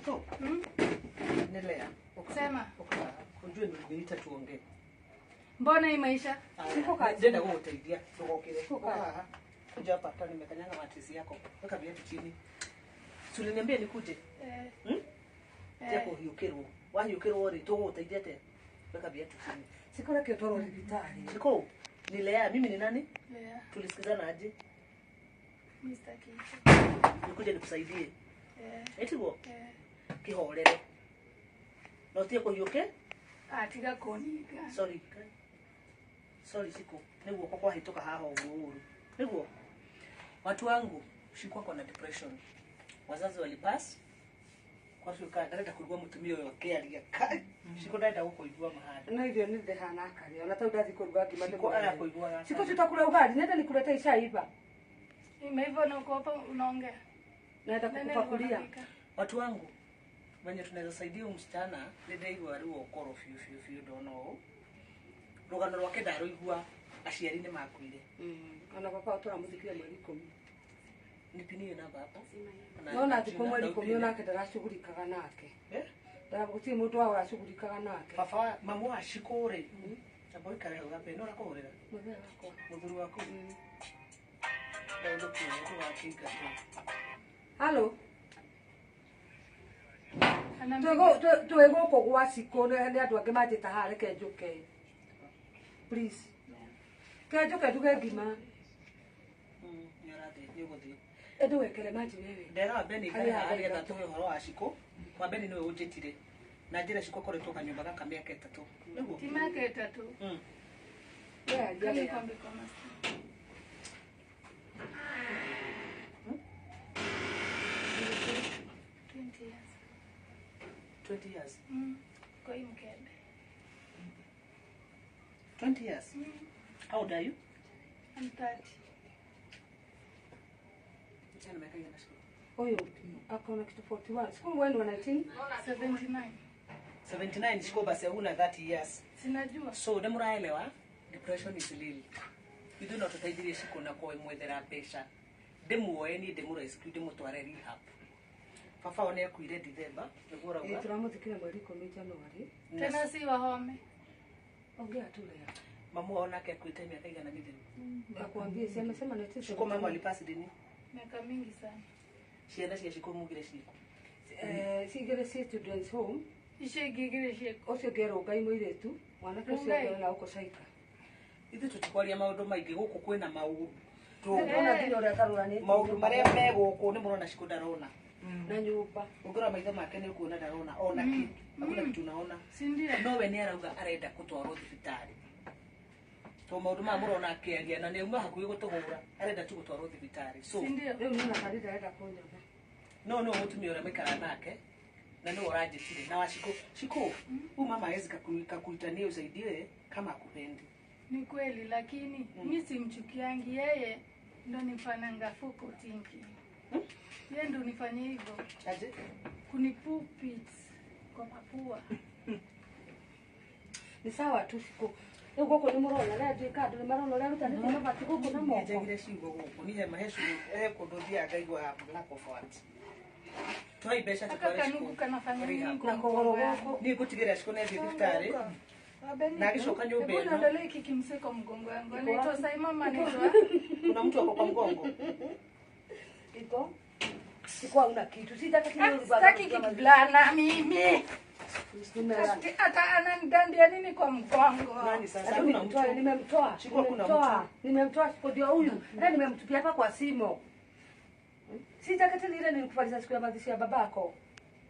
Shiko. Endelea. Sema. Ujue niliita tuongee. Mbona hii maisha? Shiko kazi. Ndenda gũgũteithia ndũgokĩre. Shiko Ũka kazi. haha. Kuja hapa hata nimekanyaga matisi yako. Weka viatu chini. Si uliniambia nikuje? Eh. Hmm? Tia Eh. kũhiũkĩrwo. Wahiũkĩrwo rĩ tũgũgũteithia atĩa? Weka viatu chini. Shiko reke ũtwarwo thibitarĩ. Shiko, ni Lea, mimi ni nani? Lea. Tulisikizana aje? Mimi sitaki hicho. Nikuje nikusaidie. Eh. Etiguo? Eh. Kĩhorere. Na ũtige kũhiũke? Ah, tiga kuniga. Sorry. Sorry Shiko. Nĩ guoko kwahĩtũka haha ũguo ũru. Nĩguo. Watu wangu, Shiko ako na depression. Wazazi walipass. Kwatuĩka ndarenda kũigua mũtumia ũyũ akĩaria. Kai, Shiko ndarenda gũkũigua mahana. No irio nĩ ndĩhana akarĩa. Ona tau ndathi kũruga ngima Shiko arakũiguaga. Shiko tutakula ugali, nenda nikulete ishaiva. Imeiva na uko hapa unaongea. Naenda Nani kukupakulia. alikuwa anapika? Watu wangu, venye tunaweza saidia huyu msichana nĩ ndaigua ruo ngoro biũ biũ biũ ndona ũũ. Rũgano rwake ndarũigua aciari nĩ makuire. Ona baba tũramũthikire mweri ikũmi. Nipinie namba hapo. Nona thikũ mweri ikũmi onake ndaracugurikaga nake. Eh? Gũtirĩ mũndũ wao ũracugurikaga nake. Baba wa mamu wa Shiko rĩ, amba ũikare hau gambere, nĩ ũrakũhũrĩra? Mũthee wakwa. Mũthuri waku? Ndagũkũ ndũgakĩingatwo. Halo. Anampiga. Twĩ gũkũ gwa Shiko nĩ andũ angĩ manjĩta haha reke njũke. Please. Ke njũke nduge ngima. Nĩ ũrathiĩ, nĩ ũgũthiĩ. Ĩndĩ wekere maji wewe. Ndera wa Beni ikare Harĩa haha nĩgetha araingatwo. tũhe ũhoro wa Shiko. Wa Beni nĩwe ũnjĩtire. Na njĩra Shiko akoretwo kanyũmba gaka mĩaka ĩtatũ. Nĩguo? Ti miaka ĩtatũ. We aria Kani wega. kwambi kwa master. 20 years. 20 years. Kwa hii mkebe. 20 years. How old are you? I'm 30. Msichana miaka igana Shiko? Ũyũ akona kitu 41. Siku wewe ni wa 19? 79. 79 Shiko basi huna 30 years. Sinajua. So nĩ mũraelewa depression is real. Ithuĩ no tũteithirie Shiko na kũmwethera mbeca. Ndĩmuoe niĩ ndĩmũrescue ndĩmũtware rehab. Baba wao nĩ akuire December, nĩguo Ĩĩ ũrauga. tũramũthikire mweri ikũmi January. Tena si wahome. Ongea tu leo. Mamu wao nake akuĩte mĩaka igana mĩthiru. Nakwambia si amesema 19. Shiko mama alipasi lini? Miaka mingi sana. Ciana cia Shiko mugire ciĩkũ? Eh, cigĩrĩ ci children's home. Icio ingĩ igĩrĩ ciĩkũ? Ũcio ũngĩ Rũngai mũirĩtu, mwanake ũcio Rũngai. ũngĩ na gũkũ Caika. Ithuĩ tũtikwaria maũndũ maingĩ gũkũ kwĩna maũndũ. Ndĩrona nginya ũrĩa atarũranĩtie. Maũndũ marĩa me gũkũ nĩ mũrona Shiko ndarona. Na nyũmba. Ũngĩrora maitho make nĩ ũkuona ndarona ona kĩ. Hakuna kitu unaona. Si ndio? No we nĩ arauga arenda gũtwarwo thibitarĩ. To maũndũ maya mũrona akĩaria na nĩ auma hakuhĩ gũtũhũra arenda tu gũtwarwo thibitarĩ. So Si ndio? Rĩu niona karĩ ndarenda kũnyona. no no mũtumia ũrĩa maikaraga nake na nĩwe ũranjĩtire na wa Shiko. Shiko, huyu mama hawezi kakuitania usaidie kama akupendi. Ni kweli lakini mi simchukiangi yeye ndo nifananga fuko tinki. Yeye ndo nifanye hivyo. Aje? Kunipupit kwa mapua. Nĩ sawa tu Shiko. Rĩu gũkũ nĩ mũrona ũrĩa nduĩka andũ nĩ marona ũrĩa arutanĩtie mabati gũkũ na moko. Njagire ciugo gũkũ ni hema he ciugo he kũndũ thiaga ngaigua lack of words. Twai mbeca Aka tutware kanugu Shiko. kanafanya nini Rehab. kwa Na kũgũrũ mgongo yangu? gũkũ. Niĩ ngũtigĩrĩra Shiko nĩ athiĩ thibitarĩ na agĩcoka nyũmba Hebu ĩno niondolee hiki kimsee kwa mgongo yangu. Anaitwa Saima ama anaitwa kuna mtu ako kwa mgongo. Iko. Shiko hauna kitu. Sitaki Ah, sitaki kivulana mimi. Ati hata ananidandia nini kwa mgongo? Nani sasa? Hakuna mtu. Nimemtoa. Shiko hakuna Nimemtoa. mtu. Nimemtoa Shiko ndio huyu. Hata nimemtupia hapa kwa simu. Si jaketi ile nilikuvalisha siku ya mazishi ya babako.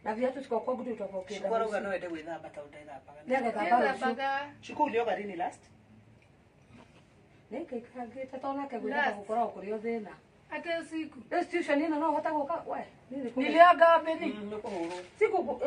Na viatu siko kwangu ndio utakuwa Shiko arauga no ende gwĩthamba tondũ ndethambaga. Nĩagethamba rũciũ. Nĩethambaga. Shiko ulioga lini last? Nĩngĩikangĩte tondũ nake gwĩthamba Last. gũkoragwo kũrĩ o thĩna. Hata usiku. Institution ĩno no ũhote gũka we. Niĩ nĩ Nilioga Beni. Nĩ kũhũrwo. Siku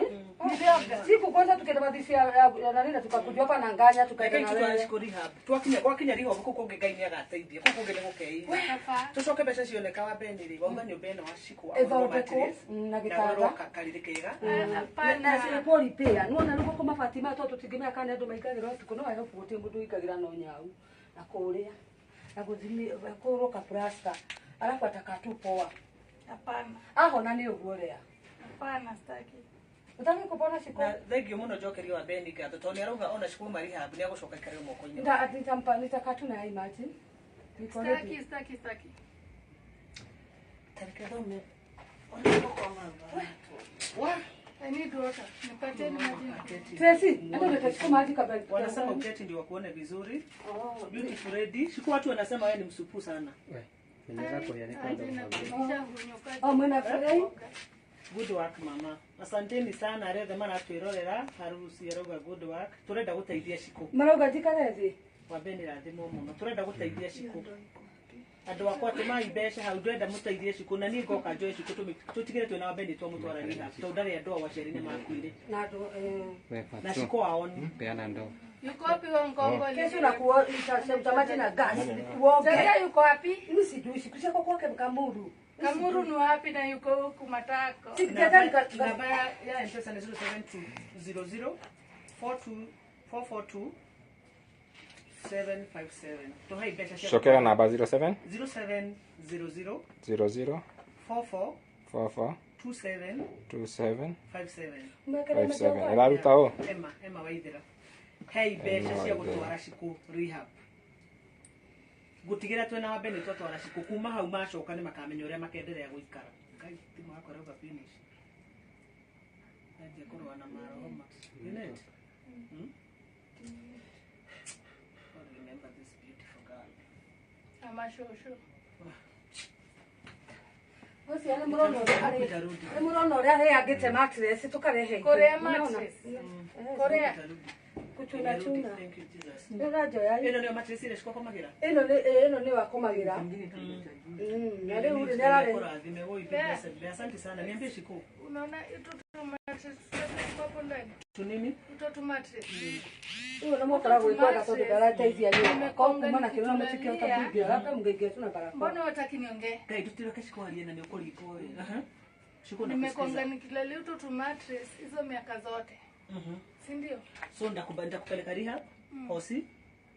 Nilioga. siku kwanza tukienda mazishi ya nani na tukakuja hapa na nganya tukaenda Reke na tutware wewe. Shiko rehab. Twakinya gwakinya rehab kũu kũngĩ Ngai nĩagateithia. Kũu kũngĩ nĩ gũkeithia. Baba. Tũcoke mbeca cioneka wa Beni rĩ, wauma nyũmba ĩno wa Shiko Ĩthondekwo, na gĩtanda. na karĩrĩ kega. Na Hapana. cilikuwa repair. Nĩwona rĩu gũkũ mabati maya tondũ tũtingĩmenya kana nĩ andũ maingagĩra ũtukũ no I hope gũtirĩ mũndũ ũingagĩra no nyau na kũrĩa na gũthimi kũrwo ka plaster alafu atakaa tu poa. Hapana. Ahona nĩ ũguo rĩa. Hapana, sitaki. Utaki kupona Shiko. Na thengio muno njokerio wa Beni ngatho tondu arauga ona Shiko ma rehab ni agucoka ikare moko-inĩ. Nitampa nitakatu na imagine. Staki staki staki. Tarika thome. Wa I need water. Nipatie maji. Tracy, ndio nitachukua maji kabla. Wanasema uketi ndio wakuone vizuri. Oh, beautiful lady. Shiko watu wanasema wewe ni msupu sana. Wewe. Oh, mwana furahi. Good work mama. Asanteni sana arethe maratwirorera harusi arauga good work. Turenda guteithia Shiko. Marauga njikare thi. Wambeni rathimwo muno. Turenda guteithia Shiko. Andu akwa tumai mbeca hau ndwenda muteithie Shiko na nie ngoka njoe Shiko tutigire twina Wambeni twamutwara rehab tondu ndarĩ andũ ao aciari nĩ makuire. Na andu na Shiko wao ni peana ndoo. Yuko wapi wa Ngongo? Kesho na kuosha maji na gas. Uoge. Sasa yuko wapi? Mimi sijui siku siko kwake Kamuru. Kamuru ni wapi na yuko huku Matako? Namba ya M-Pesa ni 07200 42442 757. Tohai mbeca cia. Shokera namba 07 0700 00 44 44 27 27 57. 57. Iraruta ũ? Emma Waithera. Hei mbeca cia gutwara Shiko rehab. Gutigira twena wa Beni twatwara Shiko kuma hau macoka ni makamenya uria makenderea guikara. Ngai timu yakwa rauga finish. Naje korwa na maroho. Innit? I remember this beautiful girl. Amashosho. Gosi ana murono ari. Murono ria heangite mattress tukarehe. Korea mattress. Korea. Kuchuna chuna. Thank you Jesus. Ndirajoya. Ino nio mattress ile Shiko komagira. Ino ni wakomagira. Na riu ni arare. Kurathime woi blessed. Asante sana. Niambie Shiko. Unaona ito mattress hapo ndani. Tunini? Mtoto mattress. Uyo no mokara gwikwaga tondu ndarateithia nyumba. Ko kuma na kirona mutikio takuingira labda mungeingira tu na barakoa. Mbona hutaki niongee? Ngai tutire Shiko arie na ni ukoringwo we. Shiko na nimekonga nikilalia utoto mattress hizo miaka zote. Si ndio? So nitakupeleka rehab, hosi,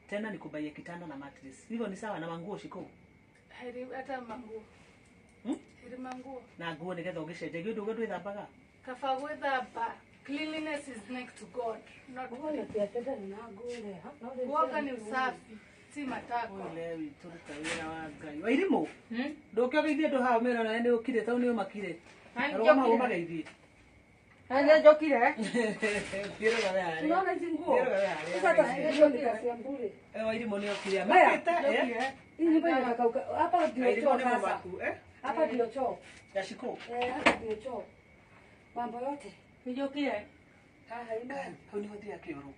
tena nikubaie kitanda na mattress. Hivyo ni sawa na manguo Shiko? Heri hata manguo. Heri manguo. Na nguo nigetha ugicenjagia undu ndwithambaga. Kafa gwithamba. Cleanliness is next to God, not kuoga ni usafi, si matako. Olewi turuta wira wa Ngai. Wairimu? Ndũkĩogeithie andũ hao mera na nĩ ũkire tondũ nĩ ũmakire. Rũgama hau ũmageithie. Nĩ njokire. Unaona hizi nguo? Sasa hizo ni kasi ya mburi. Wairimu nĩ ũkire. Makĩte Hii nyumba inakauka. Hapa ndio choo sasa. Hapa ndio choo. Ya Shiko. Hapa ndio choo. Mambo yote. Nijokire. Haha ina. Hau ni hothi ya kioro.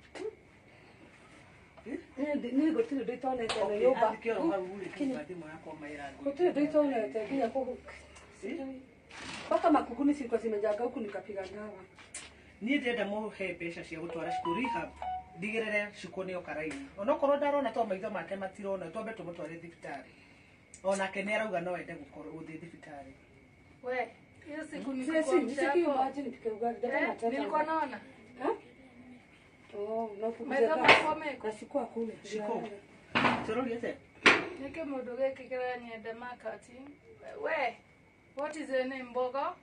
Ni gutiri nditonete na nyumba. Kioro hau uri kinywa thimu yakwa maira. Gutiri nditonete nginya kuu. Mpaka makuguni silikuwa zimejaga huku nikapiga dawa. Niĩ ndĩrenda mũhe mbeca cia gũtwara Shiko rehab. Ndigĩrĩre Shiko nĩ oka raini. Onokorwo ndarona to maitho make matirona twambe tũmũtware thibitarĩ. Onake nĩ arauga no ende gũkorwo gũthiĩ thibitarĩ. We, hiyo siku nilikuwa nilikuwa naona. Oh, no Maitho makwa meko. Na Shiko akule. Shiko. Torori ate. Nike mundu giki kiranyenda makati. We, what is your name, Mbogo?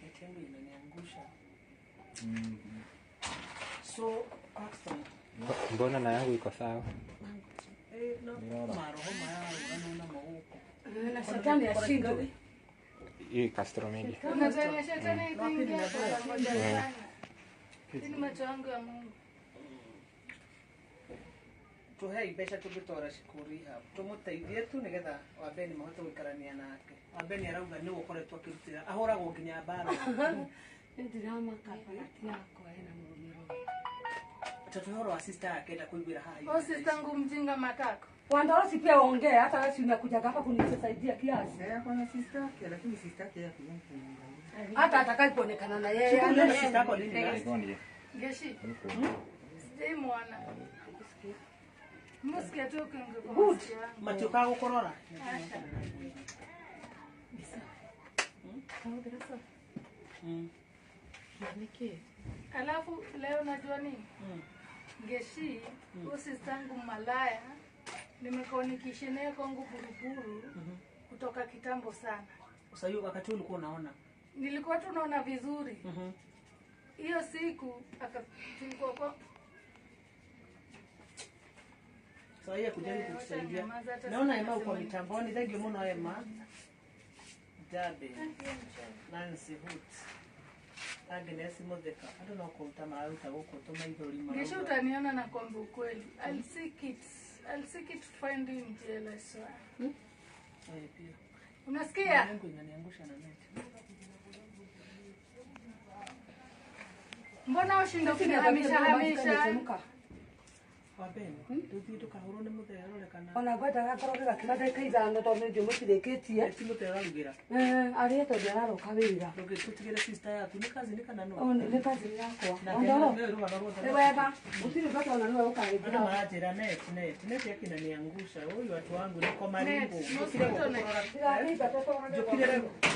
Nitengo inaniangusha. So, Paxton. Mbona na yangu iko sawa? No, maroho maya unaona mahuko. Na shetani ashindwe. Hii Castro Media. Unadhani shetani itaingia kwa moja sana. Ni macho yangu ya Mungu. Tuhei mbeca tũngĩtwara Shiko rehab. Tũmũteithie tu nĩgetha Wambeni mahote gũikarania nake. Wambeni arauga nĩwe ũkoretwo akĩrutĩra ahũragwo nginya mbara. Ndiramaka bahati yakwa ena mũrũmĩro. Tatu horo wa sister yake enda kuiguira haha. Oh, sister ngu mjinga matako. Wandorosi pia waongea hata wewe unakuja hapa kunisaidia kiasi. Kuna sister yake lakini sister yake yake hata atakaye kuonekana na yeye. Shiko sister yako lini? Ngeshi. Sijai muona. Musikia tu kingo. Machoka gukorora. Alafu leo najua nini? Ngeshi, huyu sister yangu malaya nimekuwa nikishenea kwangu Buruburu. Kutoka kitambo sana. Sasa hiyo wakati ulikuwa unaona? Nilikuwa tunaona vizuri. Hiyo siku tulikuwa kwa Sasa yeye kujaribu kutusaidia. Naona Emma uko mitamboni. Thank you muno Emma. Dabe. Nancy Hoot. Agnes Mutheka. I don't know kuruta maruta guku tumaithori maruta. Kesho utaniona na kwamba ukweli. I'll seek it. I'll seek it to find you in jail, I swear. Pia. Unasikia? Yangu inaniangusha na net. Mbona ushinda kunihamisha hamisha? Wabeni, tuthie tukahurwo ni muthee arore kana. Ona ngwendaga ngorwo ngĩgakima ndagĩka ithano tondũ nĩ njũĩ mũtirĩkĩtie. Ti muthee ũrarugĩra. Arĩe tondũ araroka wĩra. Ndũngĩtũtigĩre sister yaku nĩ cousin kana no? Nĩ cousin yakwa. Ondoro. Nĩ wega. Gũtirĩ bata ona nĩwe ũkarĩkia. Andũ maranjĩra net net net yake inaniangusha. Huyu watu wangu niko maringo. Njũkire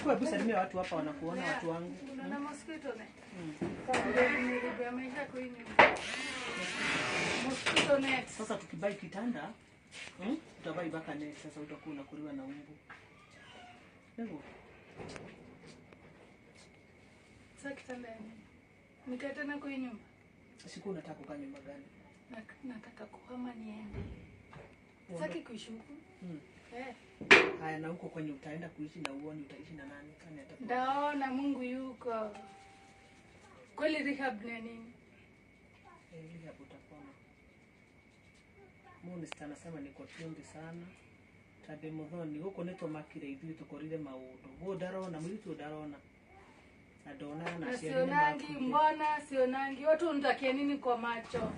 kwa hebu salimia watu hapa wanakuona watu wangu. Unaona mosquito net? Mosquito net. Sasa tukibai kitanda, utabai baka net. Sasa utakuwa unakuliwa na umbu. Ndio. Sasa kitanda nini? Nikae tena kwa nyumba. Siku unataka kukaa nyumba gani? Nataka kuhama niende. Sitaki kuishi huku. Haya, na huko kwenye utaenda kuishi na uone utaishi na nani? Nani atakuwa? Ndaona Mungu yuko. Kweli rehab ni nini? Rehab utapona. Munista anasema niko tungi sana. Tabe muthoni huko nito makire ithuĩ tukorire maundu. Huo ndarona mũirĩtu ndarona. Na ndona na sionangi, mbona sionangi? Watu unitakia nini kwa macho?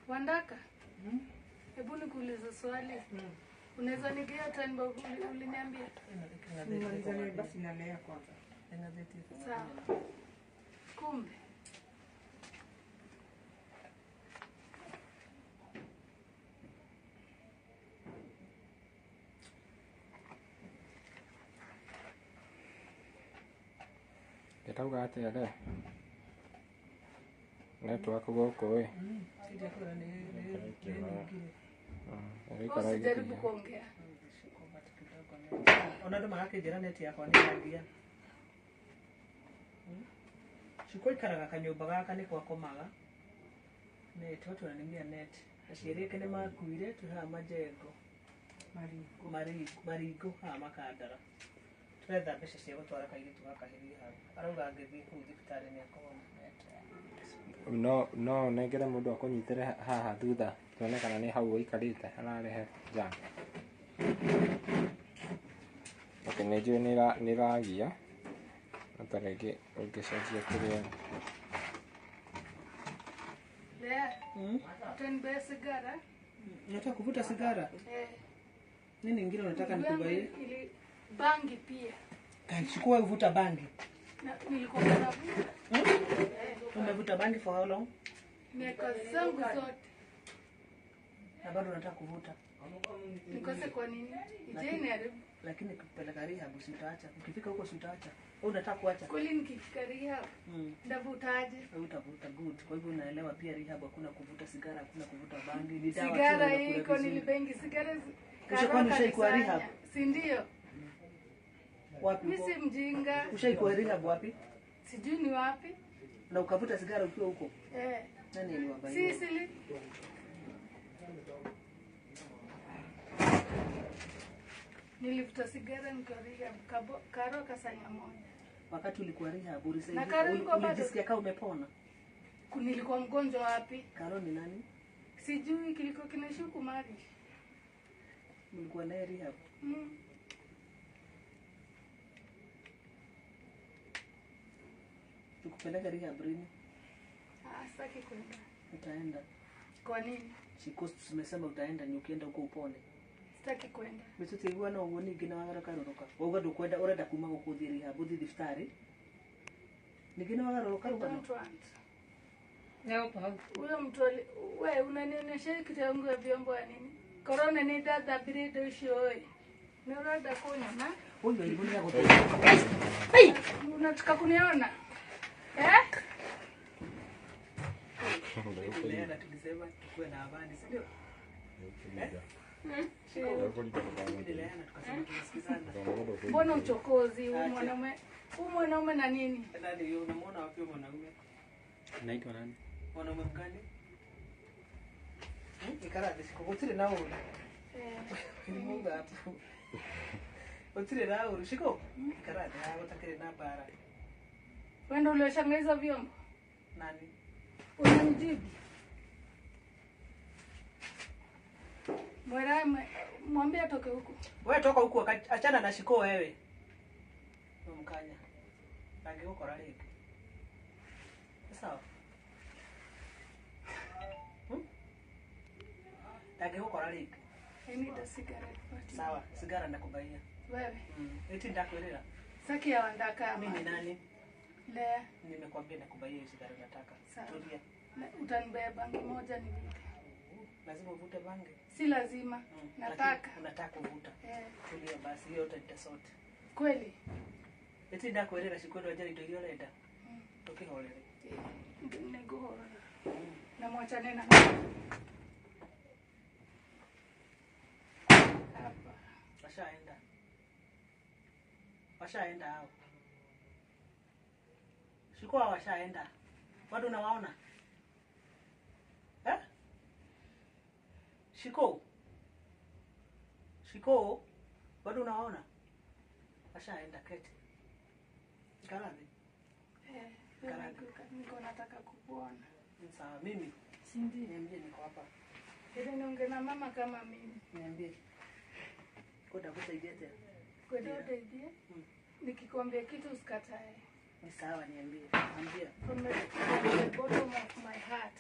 Wandaka? Hebu nikuulize swali. Unaweza nigia 10 bob uliniambia? Nimalizane basi na lea kwanza. Sawa. Kumbe. Ndĩrauga atĩa le? Network gũkũ ĩ. Usijaribu kuongea. Ona andũ marakĩnjĩra net yakwa nĩ ĩrangia. Cukũ ikaraga kanyũmba gaka nĩko akomaga. Net, watu wananiambia net. Aciari ake nĩ makuire twĩ haha Majengo. Maringo haha Makandara. Turetha mbeca cia gũtwara kairĩtu gaka rehab. Arauga angĩthiĩ kũu thibitarĩ nĩ akona net. No nengere mũndũ akũnyitĩre haha thutha tuone kana nĩ hau ũikarĩte ararehe jam. Okay, nĩ njũĩ nĩ ĩragia no ta rĩngĩ ũngĩcenjia kĩrĩa. Lea, utanibea sigara? Unataka kuvuta sigara? Nini ingine unataka nikubaie? Bangi pia. Chukua uvuta bangi. Na nilikuwa navuta. Umevuta bangi for how long? Miaka zangu zote. Na bado unataka kuvuta? Nikose kwa nini? Ije niharibu. Lakini kupeleka rehab usitaacha. Ukifika huko usitaacha. Wewe unataka kuacha? Kweli nikifika rehab ndavutaje? Wewe utavuta good. Kwa hivyo unaelewa pia rehab hakuna kuvuta sigara, hakuna kuvuta bangi. Ni dawa. Sigara iko nilibengi sigara. Ushakuwa ushaikuwa rehab? Si ndio? Wapi huko? Mimi si mjinga. Ushaikuwa rehab wapi? Sijui ni wapi. Na ukavuta sigara ukiwa huko? Nani aliwabaini? Sisili. Nilivuta sigara nikiwa rehab, karo kasanya moja. Wakati ulikuwa rehab ulijisikia kama umepona? Nilikuwa mgonjwa wapi? Karo ni nani? Sijui kilikuwa kinashuku mari. Mlikuwa naye rehab? Tukupeleka rehab lini? Sitaki kwenda. Utaenda. Kwa nini? Sikosi tumesema utaenda ni ukienda huko upone. Sitaki kwenda. Mitutigua na uguo ningĩ na wagaruka. Wauga ndukwenda urenda kuma gũkũ ũthiĩ rehab ũthiĩ thibitarĩ. Ningĩ nĩ wagarũrũka rũgano. Huyo mtu wewe unanionyesha kitu yangu ya vyombo ya nini? Corona ni dada biride ucio oi. Ni urenda kunyona? Huyo alikuwa ni agũtũka. Unataka kuniona? Tulileana tulisema tukue na amani, si ndio? Tulileana tukasema tunasikizana. Mbona uchokozi huyu mwanaume? Huyu mwanaume na nini? Nani huyo? Unamuona wapi huyo mwanaume? Anaitwa nani? Mwanaume mgani? Ikara shiko gutire na uru. Mungu hapo. Gutire na uru shiko. Ikara gutakire na bara. Wewe ndio ulioshangaa hizo vyombo? Nani? Unanijibu. Mwera mwambie atoke huku. Wewe toka huku, achana na shiko wewe. Mkanya. Angĩgũkora rĩngĩ. Sawa. Ndangĩgũkora rĩngĩ. I need a cigarette. Sawa, sigara nakubaia. Wewe. Eti ndakwĩrĩra. Saki ya wandaka. Mimi nani? Lea. Nimekwambia nakubaia hiyo sigara nataka. Tulia. Utanibeba bangi moja nivute. Lazima uvute bangi? Si lazima. Nataka. Unataka kuvuta. Tulia basi, hiyo utaitasote. Kweli? Eti ndakwĩrĩra cikwendwa njara indo iria ũrenda. Tũkĩhorere. Nĩngũhorera. Na mwachane na hapa. Washaenda. Washaenda hao. Shiko washaenda. Bado unawaona? Eh? Shiko. Shiko. Bado unawaona? Washaenda keti. Karani. Karani. Niko nataka kukuona. Sawa, mimi. Si ndio? Niambie niko hapa. Ile niongee na mama kama mimi. Niambie. Kwa kusaidia tena. Kwa kusaidia? Nikikwambia kitu usikatae. Ni sawa, niambie. Niambie. From the bottom of my heart.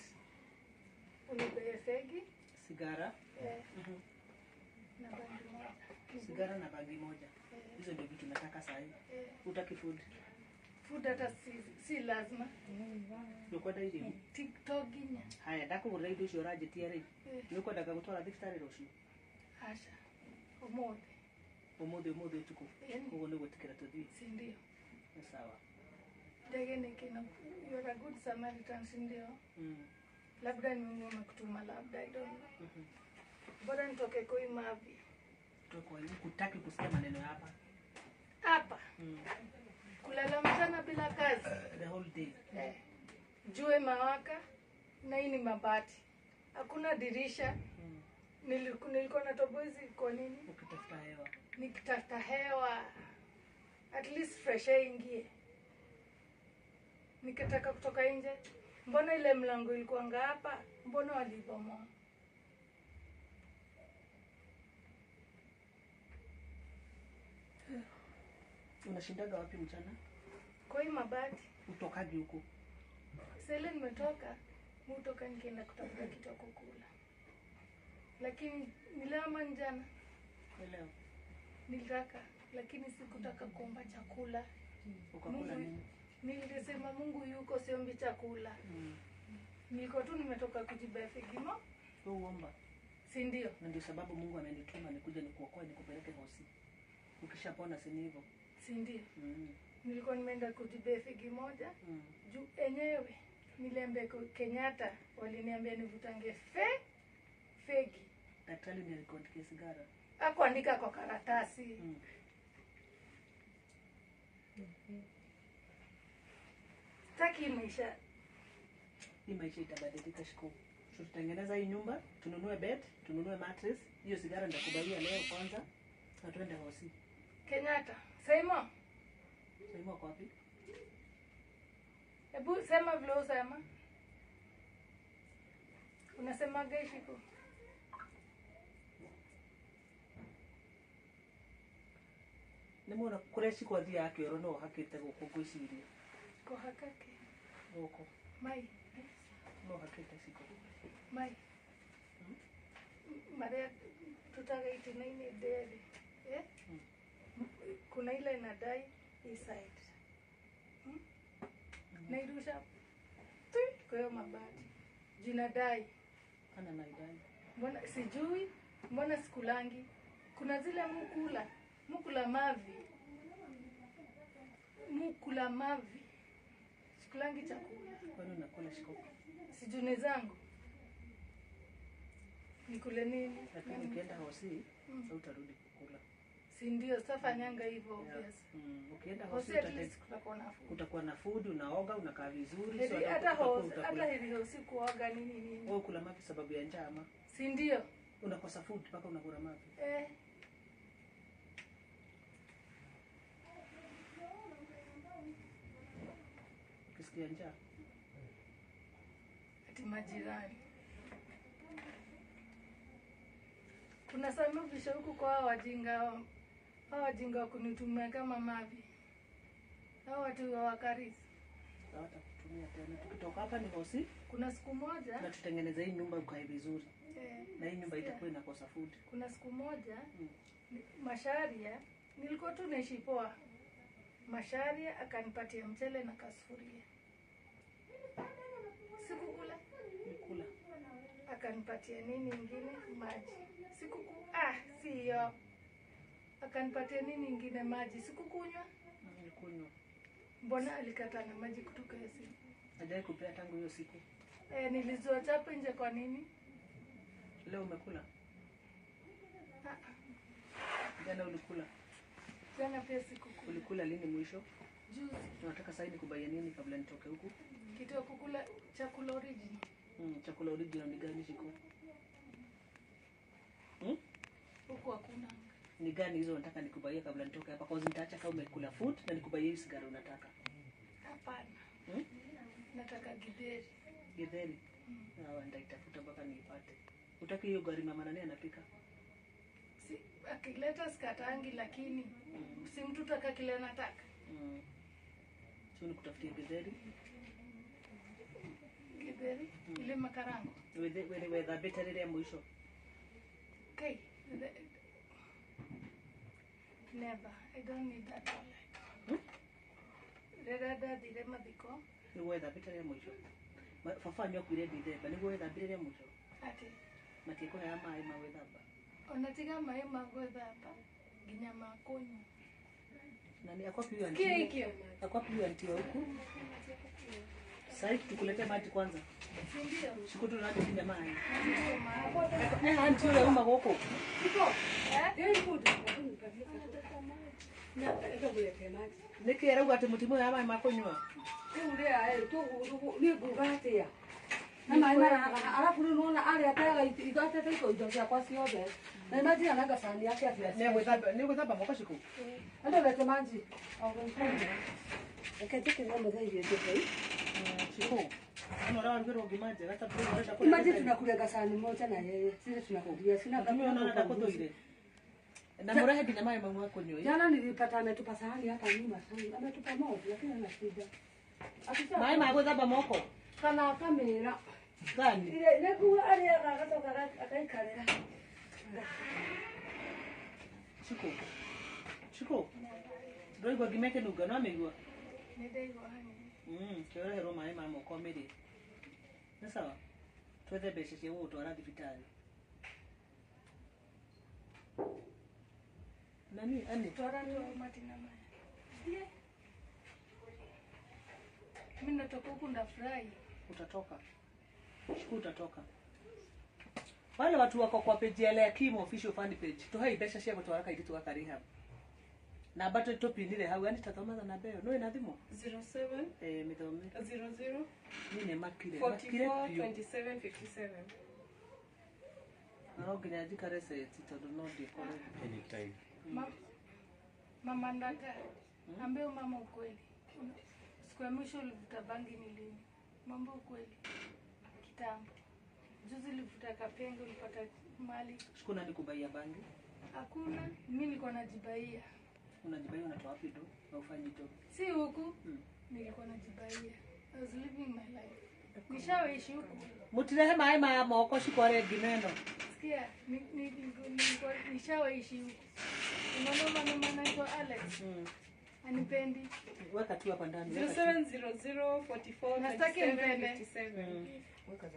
Unipe fegi? Sigara. Na bangi moja. Sigara na bangi moja. Hizo ndio vitu nataka saa hii. Utaki food? Food hata si lazima. Nukwenda irio? TikTok ginya. Haya, ndakũgũrĩra indo icio ũranjĩtia rĩ. Nĩũkwendaga gũtwara thibitarĩ rũciũ? Aca. Ũmũthĩ. Ũmũthĩ ũmũthĩ ũtukũ. Koguo nĩ gwĩtĩkĩra tũthiĩ. Si ndio? Ni sawa. Ndege nikino. You are a good Samaritan, si ndio? Labda ni Mungu amekutuma, labda I don't know. Bora nitoke kwa mavi. Toka huku, hutaki kusikia maneno hapa. Hapa. Kulala mchana bila kazi. The whole day. Jua mawaka na hii ni mabati. Hakuna dirisha. Nilikuwa natoboa hizi kwa nini? Ukitafuta hewa. Nikitafuta hewa. At least fresh air ingie. Nikitaka kutoka nje, mbona ile mlango ilikuwa hapa? Mbona walibomoa? Unashindaga wapi mchana? Kwa hii mabati. Utokagi huko? Sasa nimetoka, mutoka nikienda kutafuta kitu cha kukula. Lakini nilama njana. Leo. Nilitaka, lakini sikutaka kuomba chakula. Ukakula nini? Nilisema Mungu yuko, siombi chakula. Niko tu nimetoka kujibeba figimo. Wewe uomba? Si ndio? Na ndio sababu Mungu amenituma nikuje nikuokoe nikupeleke hosi. Ukishapona si ni hivyo? Si ndio? Nilikuwa nimeenda kujibeba figi moja. Juu enyewe niliambia Kenyatta waliniambia nivutange fegi. Daktari nilikuandikia sigara. Hakuandika kwa karatasi. Sitaki maisha. Hii maisha itabadilika siku. Tutatengeneza hii nyumba, tununue bed, tununue mattress. Hiyo sigara nitakubalia leo kwanza. Na tuende hosi. Kenyatta, Saimo. Saimo kwa wapi? Hebu sema vile usema. Unasema gaishiko. Nimeona kule siku athia akĩorwo no hakĩte gũkũ ngwĩciria. Ko hakake. Gũkũ. Mai. No hakĩte ciko. Mai. Maria tutaga itinaini dere. Eh? Kuna ile inadai hii side. Nairusha tu kwa hiyo mabati. Jinadai. Ana naidai. Mbona sijui, mbona sikulangi? Kuna zile mukula, mukula mavi. Mukula mavi. Sikulangi chakula. Kwani unakula shikoko? Sijui zangu. Nikule nini? Lakini ukienda hosi utarudi kukula. Si ndio sasa fanyanga hivyo obvious. Ukienda hosi kutakuwa na food. Utakuwa na food, unaoga, unakaa vizuri. So hata heri hosi kuoga nini nini. Wewe kula mapi sababu ya njaa ama? Si ndio? Unakosa food mpaka unakula mapi. Ukisikia njaa. Ati majirani. Kuna sababu huku kwa wajinga. Hao wajinga wa kunitumia kama mavi. Hao watu wa wakarisi. Hawatakutumia tena. Tukitoka hapa ni hosi. Kuna siku moja na tutengeneze hii nyumba ukae vizuri. Na hii nyumba itakuwa inakosa food. Kuna siku moja Masharia nilikuwa tu naishi poa. Masharia akanipatia mchele na kasufuria. Sikukula. Nikula. Akanipatia nini ingine? Maji. Sio. Akanipatia nini ingine? Maji. Sikukunywa. Nilikunywa. Mbona alikata na maji kutoka hiyo siku? Hajai kupea tangu hiyo siku. Nilizua chapo nje kwa nini? Leo umekula? Jana ulikula? Jana pia sikukula. Ulikula lini mwisho? Juzi. Unataka sasa nikubaie nini kabla nitoke huku? Kitu ya kukula chakula original. Chakula original ni gani Shiko? Huku hakuna. Ni gani hizo unataka nikubaie kabla nitoke hapa? Kwa sababu nitaacha kama umekula food na nikubaie hii sigara unataka. Hapana. Nataka githeri. Githeri? Nitaitafuta mpaka niipate. Utaki hiyo gari mama nani anapika? Si akileta sikatangi lakini si mtu taka kile anataka. So nikutafutie githeri? Githeri ile makarango. Wewe better ile mwisho. Okay. Never. I don't need that one. Rera dire madiko. Ni wewe better ile mwisho. Fafa nyo kuire dithemba niguo wethambire rĩa mũico. Ati matiĩkũhea maĩ ma gwĩthamba. Ona tiga maĩ ma gwĩthamba nginya ma kũnyua. Na ni akwapi huyu anti? Akwapi huyu anti wa huku? Sasa tukulete maji kwanza. Ndio. Siku tu ndio kunywa maji. Anti yule uma goko. Iko. Eh, good. Na ndio maji. Niki arauga ati mutimu ya maĩ ma kũnyua. Rĩu rĩ tũ ni nguga atĩa? Na maĩ mara alafu rĩu nona arĩa ataga ithatete indo ciakwa ciothe. Na imagine anaga sahani yake atĩa. Nĩ gwĩthamba moko Shiko. Ndo lete maji. Reke njĩkĩre mũthee irio njĩthĩ. Shiko. Ano rawa ngima njega ta ndũrenda kũrĩa. Imagine tunakulenga sahani moja na yeye. Sisi tunakulia sina kama unaona ndakũthũire. Na mũrehe nginya maĩ mau ma kũnyua. Jana nilipata ametupa sahani hapa nyuma sana. Ametupa moja lakini ana shida. Maĩ ma gwĩthamba moko. Kana akamĩra. Gani? Ile nĩguo arĩaga agacoka akaikarĩra. Shiko. Shiko. Ndũraigua ngima ĩkĩnunga no amĩigua? Nĩ ndaigua hanini. Kĩoreherwo maĩ ma moko mĩrĩe. Nĩ sawa? Twethe mbeca cia gũgũtwara thibitarĩ. Nani ani? Twara tu matina maya. Mimi natoka huku ndafurahi. Utatoka. Shiko utatoka. Wale watu wako kwa page ya Leakim official fan page. Tuhai mbeca cia gũtwara kairitu gaka rehab. Namba tũpinire hau yani tathomaga namba ĩyo. Nĩ na thimũ? 07 mĩthome. 00 Ni nĩ makire. 44 27 57. No nginya njikare seti tondũ no ndikore. Anytime. Mama ndaka. Ambia mama ukweli. Siku ya mwisho ulivuta bangi ni lini? Mambo ukweli. Kitambo. Juzi ulivuta kapenge ulipata mali. Siku nani kubaia bangi? Hakuna, mimi nilikuwa najibaia. Unajibaia unatoa wapi do? Na ufanyi do? Si huku. Nilikuwa najibaia. I was living my life. Nishawaishi huku. Mutirehe maĩ ma moko Shiko are ngima ĩno. Sikia, nilikuwa nishawaishi huku. Unaona mama anaitwa Alex. Anipendi. Weka tu hapa ndani. 0700 44 27 57.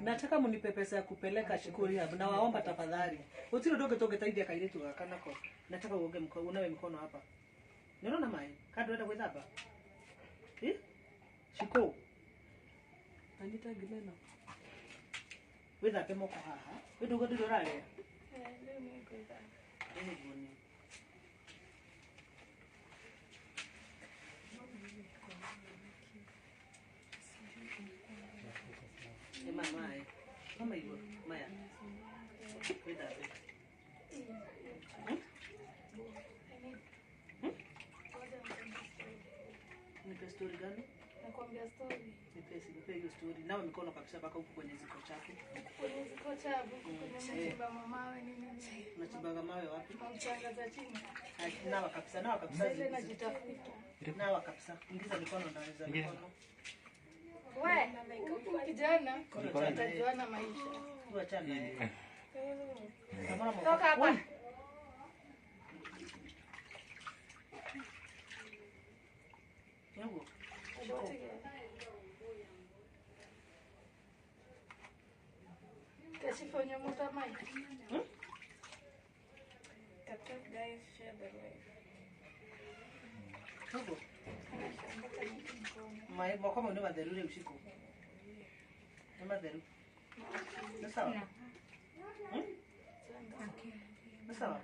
Nataka munipe pesa ya kupeleka Shiko rehab na waomba tafadhali. Utiro doge toge taithia kairitu gaka nako. Nataka uoge mkono, unawe mikono hapa. Ninaona maĩ. Kando enda gwĩthamba. Shiko. Anita ngima ĩno. Wĩthambe moko haha. Wĩ ndugu ndũrĩ ũrarĩa? Rĩu nĩngwĩthamba. Nĩguo. Nĩ maya maĩ. No maigua maya. Wĩthambe. Nipe story gani? Nakwambia story. Nipe hiyo story. Nawa mikono kabisa mpaka huku kwenye ziko chafu. Kwenye ziko chafu, kwenye machimba mawe nini nini. Unachimbaga mawe wapi? Mchanga za chini. Nawa kabisa, nawa kabisa. Ile najitafuta. Nawa kabisa. Ingiza mikono ndani za mikono. We, kijana, utajuana maisha. Tuachane naye. Toka hapa. Nyago. Kashifonyo mutamai. Tap tap guys, share the live. Nyago. Mai moko mo ni matheru rĩu Shiko. Nĩ matheru. Nĩ sawa? Nĩ sawa?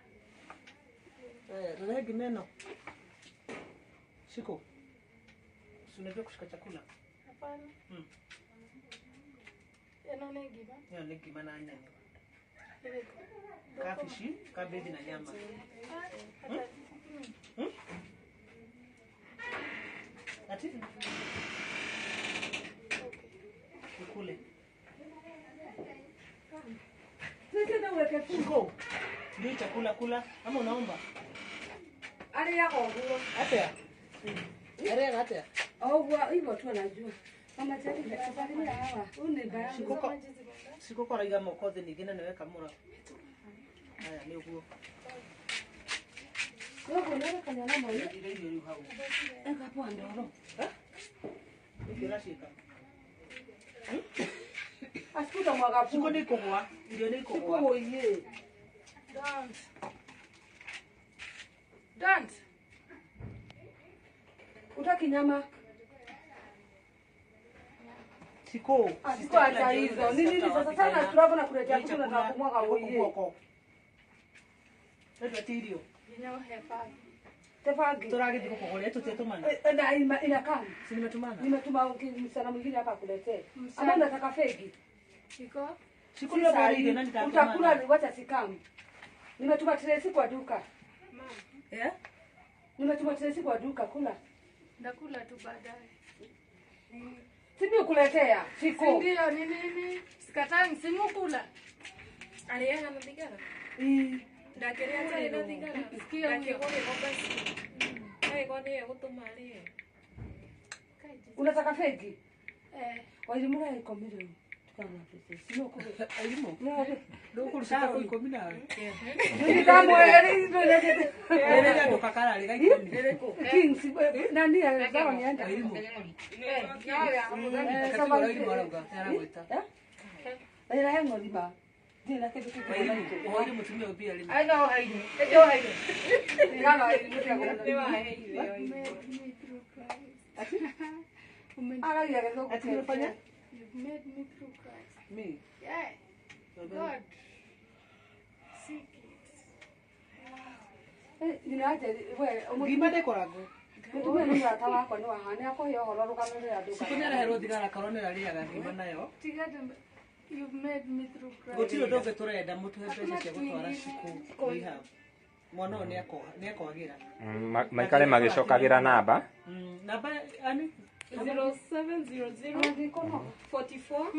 Rehe ngima ĩno. Shiko. Si unajua kushika chakula? Hapana. Ĩno nĩ ngima? Ĩyo nĩ ngima na nyama. Kabici, kabeji na nyama. Ati? Ukule. Shiko. Ndio chakula kula ama unaomba? Arĩaga ũguo. Atia? Arĩaga atia? Ũguo hivyo tu anajua. Mama chake salimia hawa. Huyu ni baba. Shiko kwa raiga moko thĩ ningĩ na nĩwe kamũra. Haya nĩ ũguo. Wewe unaona kana na moyo? Irio rĩu hau. Eka hapo ndoro. Eh? Nĩkĩ ũraciĩka? Asikuta mwaga Shiko nĩ ikũgũa. Irio nĩ ikũgũa. Shiko oye. Don't. Don't. Utaki nyama? Shiko. Shiko acha hizo. Ni nini sasa sana turapo na kuletea kitu na kumwaga oye. Ndio tirio. Tefagi. Turagĩthiĩ gũkũgũrĩra tũtiĩtũmana. Na inakaa. Si nimetumana? Nimetuma msichana mwingine hapa akuletee. Ama unataka fegi? Shiko. Shiko ndio bora ile nani tatumana. Utakula wacha sikamu. Nimetuma tresi kwa duka. Mama. Eh? Nimetuma tresi kwa duka kula. Ndakula tu baadaye. Si mimi kuletea. Shiko. Ndio ni nini? Sikatai msimukula. Arĩaga na thigara? Ndakĩrĩa atarĩ na thigara. Ndakĩgũrĩrwo basi. Agĩkorwo nĩwe gũtũma arĩe. Unataka fegi? Eh. Wairimũ ya ikũmi rĩu. Tukana pesa. Sio kwa. Airimũ. Ndũkũruta kwa ikũmi nawe. Nĩ ndamweri ndo nĩ. Rĩrĩa andũ kakararĩ ga ikũmi. Kings nani ya nienda. Airimũ. Eh, Katibu Airimũ arauga aragwĩta. Eh? Ĩra he ng'orima. Ndirĩ na kĩndũ kĩngĩ. Ũhũire mũtumia ũyũ mbia rĩmwe. Aino haini. Ejo haini. Ngano haini. Nĩ waheire. Made me through Christ. Aragia gĩthũngũ. Ati ũrafanya? You've made me through Christ. Me. Yeah. God. Seek it. Ninaje we Ngima ndĩkoragwo. Mũtumia nĩ mũrata wakwa nĩ waha nĩ akũhe ũhoro rũgano rũrĩa nduka. Shiko nĩareherwo thigara akorwo nĩararĩaga ngima nayo. Tiga you've made me through Christ. Gũtirĩ ũndũ ũngĩ tũrenda mũtũhe mbeca cia gũtwara Shiko rehab. Mwana ũyũ nĩakwagĩra. Maikare magĩcokagĩra namba. Namba ani? 0700 44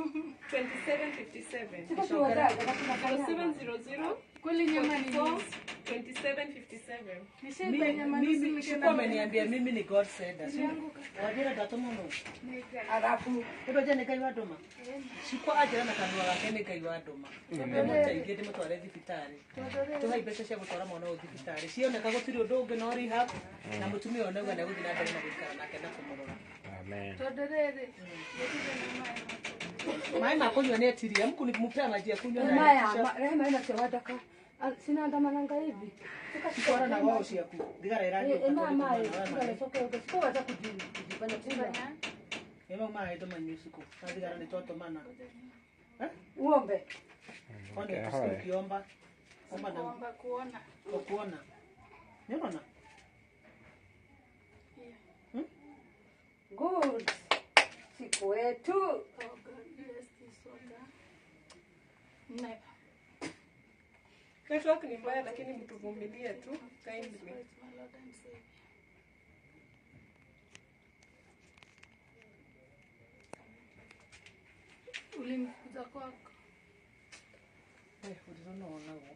27 57. 0700 Kweli nyama ni 44 27 57. Nishaiba nyama nusu Mimi nikienda Shiko ameniambia mimi ni God sender. Wajira ndatũma nũ? Alafu Nĩ nĩ Ngai wandũma. Shiko anjĩra na kanua gake nĩ Ngai wandũma. Ndĩmũteithie ndĩmũtware thibitarĩ. Tũhai mbeca cia gũtwara mwana ũyũ thibitarĩ. Cioneka gũtirĩ ũndũ ũngĩ no rehab na mũtumia ũyũ nĩauga nĩegũthiĩ na mbere na gũikara nake na kũmũrora. Amen. Tondũ rĩrĩ gũtirĩ na maĩ ma kũnyua. Maĩ ma kũnyua nĩ etirie. Mkunimpea maji ya kunywa na maya rehema ina cia sina andamananga hivi. Shiko na wao ciaku. Thigara ĩragĩũka Ema tondũ maĩ tũmana soke siko wacha kujifanya tena. Ema maĩ tũmanyue Shiko. Na thigara nĩ twatũmana. Uombe. Kwani ukiomba? Omba na Kuomba kuona. Kwa kuona. Niona? Yeah. Good. Siku wetu. Oh God bless this water. Never. Network ni mbaya lakini mtuvumilie tu kindly. Christ, my Lord and Savior. Ulinifukuza kwako. Ũrĩrona onagwo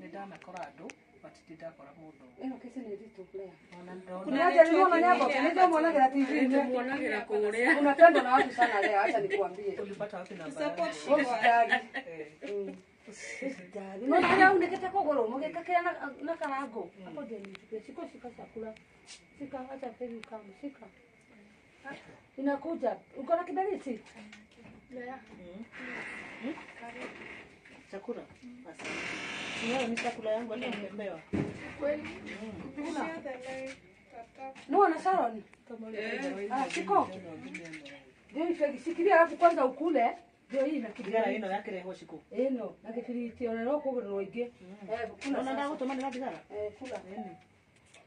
nĩ ndanakora andũ but ndindakora mũndũ Ĩno kesi nĩ nditũ Lea. ona ndona Kuna Niaje niliona nyambo, ndio muonagera TV. Muonagera kũrĩa. Unapendwa na watu sana leo, acha nikuambie. ulipata wapi namba Support yangu? Wewe usijali. Eh, Usijali. Unaona haya unekete kogoro, mugekakira na karango. Hapo ndio nichukue. Shika shika chakula. Shika acha peni kama shika. Inakuja. Uko na kiberiti? Lea. Karibu. Chakula. Asante. Wewe ni chakula yangu hata nimepewa. Kweli. Share the live. Tap tap. Nuona Sharon? Ah, shiko. Ndio ifegi shikilia alafu kwanza ukule. Ndio hii na Thigara kiberiti. ĩno yakĩrehwo cikũ. Ĩno na kibiriti ona no kũgũrwo ingĩ. Eh, kula. Ona sasa. ndagũtũmanĩra thigara. Eh, kula.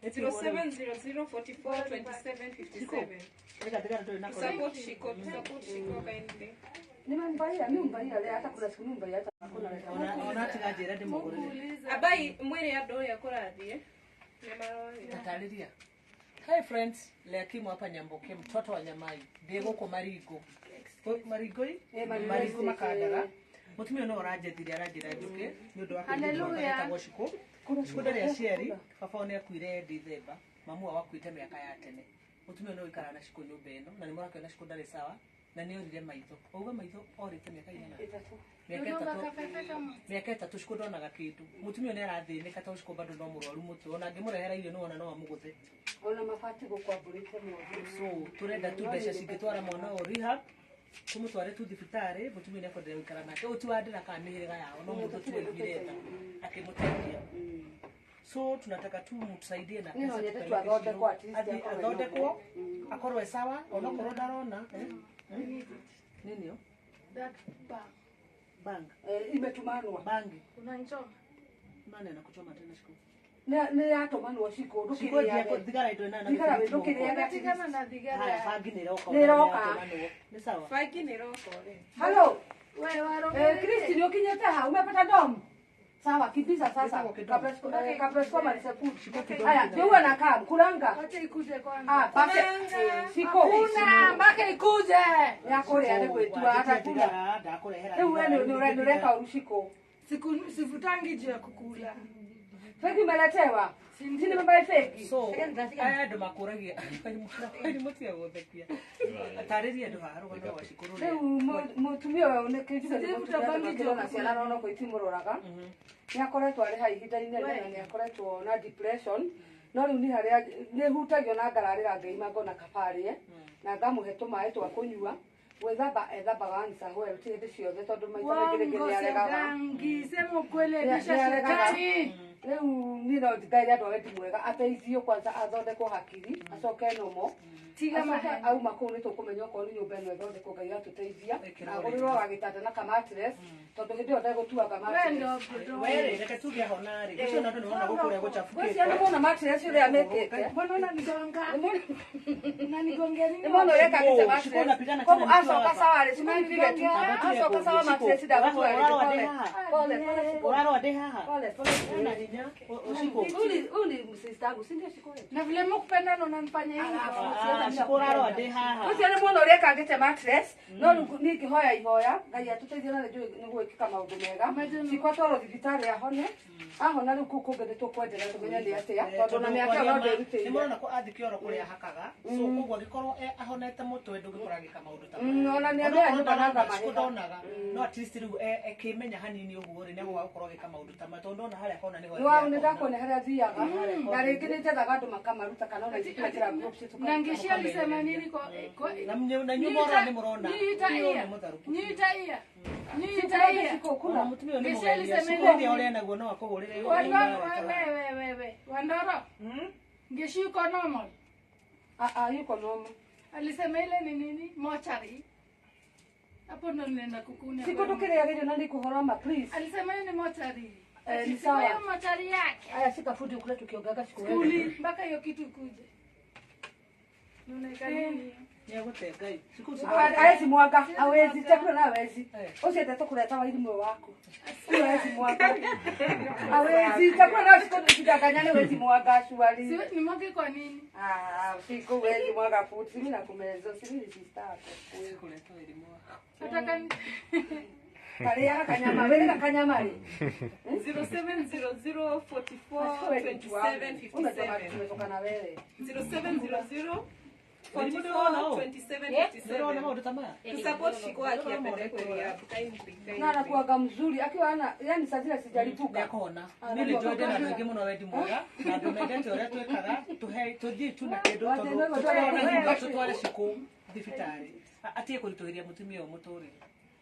0700 44 27 57. Weka thigara ndũrĩ nako. Support Shiko, support Shiko kindly. Nimembaia, mimi mbaia leo hata kuna siku mimi hata hakuna leo. Ona tiga njĩra ndĩmũgũrĩre. Muulize. Abai mwĩre andũ ũrĩa kũrathiĩ. Nĩmaroria. Tatarĩria. Hi friends, Leakimu hapa Nyamboke, mtoto wa Nyamai. Ndĩ gũkũ Maringo. Maringo i? Eh, Maringo Maringo Estate, Makandara. eh. Mũtumia no ũranjethire aranjĩra njũke nĩ ũndũ wa Hallelujah. etagwo Shiko. Shiko ndarĩ aciari, baba wao nĩ akuire Dithemba, mamu wao akuĩte mĩaka ya tene. Mũtumia no ũikaraga na Shiko nyũmba ĩno na nĩ mũrakĩona Shiko ndarĩ sawa na nĩ orire maitho. Wauga maitho orĩte mĩaka igana? Itatu. Mĩaka Unaomba ĩtatũ kafefe kama mĩaka ĩtatũ Shiko ndonaga kĩndũ. Mũtumia nĩ arathĩnĩka tondũ Shiko bado no mũrwaru mũtwe ona angĩmũrehera irio nĩwona no amũgũthe. Ona mabati gũkwambũrĩte mothe. So turenda tu mbeca cingĩtwara mwana ũyũ rehab tumutware tu thibitarĩ mũtumia nĩ akwenderea gũikara nake ũyũ ti wa ndĩra kana mĩhĩrĩga yao no mũndũ tu waiguire tha akĩmũteithia. So tunataka tu mtusaidie na Niĩ no pesa nyende tu tupeleke athondekwo Shiro. at least Athi- akorwo athondekwo ena akorwo e sawa onokorwo ndarona eh? Nini yo that bang. bang Eh, imetumanwa. bangi Unanichoma. nani anakuchoma tena Shiko? Nĩ yatũmanwo Shiko, Shiko ndũkĩrĩage. thigara indo nana Thigara ndũkĩrĩage. Unatigana na thigara. Haya bangi nĩ ĩroka Nĩ ĩroka. nĩ sawa. Bangi nĩ ĩroka rĩ. Hello. Wewe Eh, warombe. Kristi nĩ ũkinyĩte ha? Umepata dom? Sawa, kibiza sasa. Ĩtagwo kĩdomu. Kabla sikuwa malize food. kĩdomu Haya, kĩdomu. ndio anakaa kulanga. Wacha ikuje kwanza. Ah, basi. Shiko. Hakuna mpaka ikuje. Ya kũrĩa nĩ gwĩtua hata kula. Thigara ndakũrehera Rĩu we nĩ ũreka ũru Shiko. Siku sivutangi juu ya kukula. Fegi umeletewa? Si nimebuy fegi? So aya andũ makũragia mũtige gũthekia tarĩria andũ haha rũgano rwa Shiko rũrĩa Rĩu mũtumia ũyũ nĩ kĩnjuge nĩ Sijui mũtumia utabangi andũ makĩrona juu. ciana no no itimũroraga. Nĩ akoretwo arĩ ha ihinda inene na nĩ akoretwo na depression. No rĩu nĩ harĩa nĩ hutagio na ngararĩra ngeima ngona kaba arĩe na ngamũhe tũmaĩ twa kũnyua. Gwĩthamba ethambaga once a while ti hĩndĩ ciothe tondũ maita maingĩ rĩngĩ Uongo nĩ aregaga. sio sema ukweli bisha Nĩaregaga. shetani. Rĩu niĩ no ngaire andũ a wendi mwega ateithio kwanza athondekwo hakiri acoke nomo Tiga acoke maheni. auma kũu nĩ tũkũmenya okorwo nĩ nyũmba ĩno ĩthondekwo Ngai atũteithia Ĩkĩrwo agũrĩrwo gagĩtanda na kamatres tondũ hĩndĩ ĩyo ndegũtuanga Wewe mattress. ndio bro. Were reke tuge hona rĩ ũcio na andũ nĩwona gũkũ ũrĩa Ngwĩciria gũcabukĩte nĩ muona mattress ũrĩa mĩkĩte. Mbona unanigonga? Unanigongea nini? Nĩ muona ũrĩa ekangĩte Shiko, unapigana mattress. Koguo tena nikiwa acoka hapa. sawa rĩ, Shiko nipige tu. Acoka sawa mattress ndagũtua rĩngĩ. Ũrarora Pole. ndĩ haha. Pole, pole, Shiko. Ũrarora ndĩ haha Pole, pole. Ena hinya Shiko. Huyu ni sister yangu, si ndio Shiko wewe? Na vile mkupenda ndo unanifanya hivyo. Ah, Shiko ũrarora ndĩ haha Ũcio nĩ muona ũrĩa ekangĩte mattress no rĩu niĩ ngĩhoya ihoya Ngai atũteithie na nĩnjũĩ nĩ gwĩkĩka maũndũ mega Shiko atwarwo thibitarĩ ahone ahona rĩu kũu kũngĩ nĩ tũkwenderea tũmenye nĩ atĩa tondũ na mĩaka ĩyo no ndĩrutĩire nĩ mũrona ko athi kĩoro kũrĩa hakaga so koguo angĩkorwo ahonete mũtwe ndũngĩkorwo agĩka maũndũ ta Ona nĩ amenya nyũmba na Shiko mahiga. ndonaga no at least rĩu ekĩmenya hanini ũguo rĩ nĩegũga gũkorwo agĩka maũndũ ta maya tondũ ndona harĩa kona nĩho Nĩ wa nĩ ndakuona harĩa thiaga na rĩngĩ nĩ njethaga andũ makamaruta kana ona ithuĩ twekĩra groups tũkaruta. Na ngeshi alisema nini kwa kwa na inyuĩ mũrona nĩ mũrona Niita Ũyũ iya. nĩ mũtharũku Niita iya. Niita iya. Shiko kula. Ona mũtumia ũyũ nĩ Ngeshi mũgeria alisema Shiko nini? ĩrĩa ũrĩa naguo no akũhũrĩre Wandoro wewe wewe. Wandoro. Ngeshi yuko normal. Ah ah yuko normal. Alisema ile ni nini? Mochari. Hapo ndo nilienda kukuna. Siku tukiriagĩrio na nĩkũhoroma please. Alisema hiyo ni mochari. Eh, ni sawa. Hiyo mochari yake. Aya shika food ukule tukiongaga siku wewe. Kuli mpaka hiyo kitu ikuje. Unaika nini? Nĩegũte Ngai. Siku Hawezi mwaga, hawezi chakula na hawezi. Usiende kuleta wairimwe wako. Hawezi mwaga. Hawezi chakula na siku sidanganyane hawezi mwaga shwari. Si nimwage kwa nini? Ah, siku hawezi mwaga food, si mimi nakumeza, si mimi sister yako. kuleta elimu wako. Nataka ni Karia kanyama, wewe na kanyama ri. 0700 44 27 57. Tumetoka na wewe. 0700 44 27 Ndĩrona 57. maũndũ ta maya. To support Shiko akiapelekwe rehab kindly, Na kindly. anakuwaga mzuri akiwa ana yani saa zile sijalipuka. Nĩakũhona. Niĩ nĩ njũĩ ndĩna andũ aingĩ mũno wendi mwega na andũ mendete ũrĩa twĩkaga tũhe tũthiĩ tu na kĩndũ tondũ tũkorwo na hingo tũtware Shiko thibitarĩ atige kũritũhĩria mũtumia ũyũ mũtũrĩre.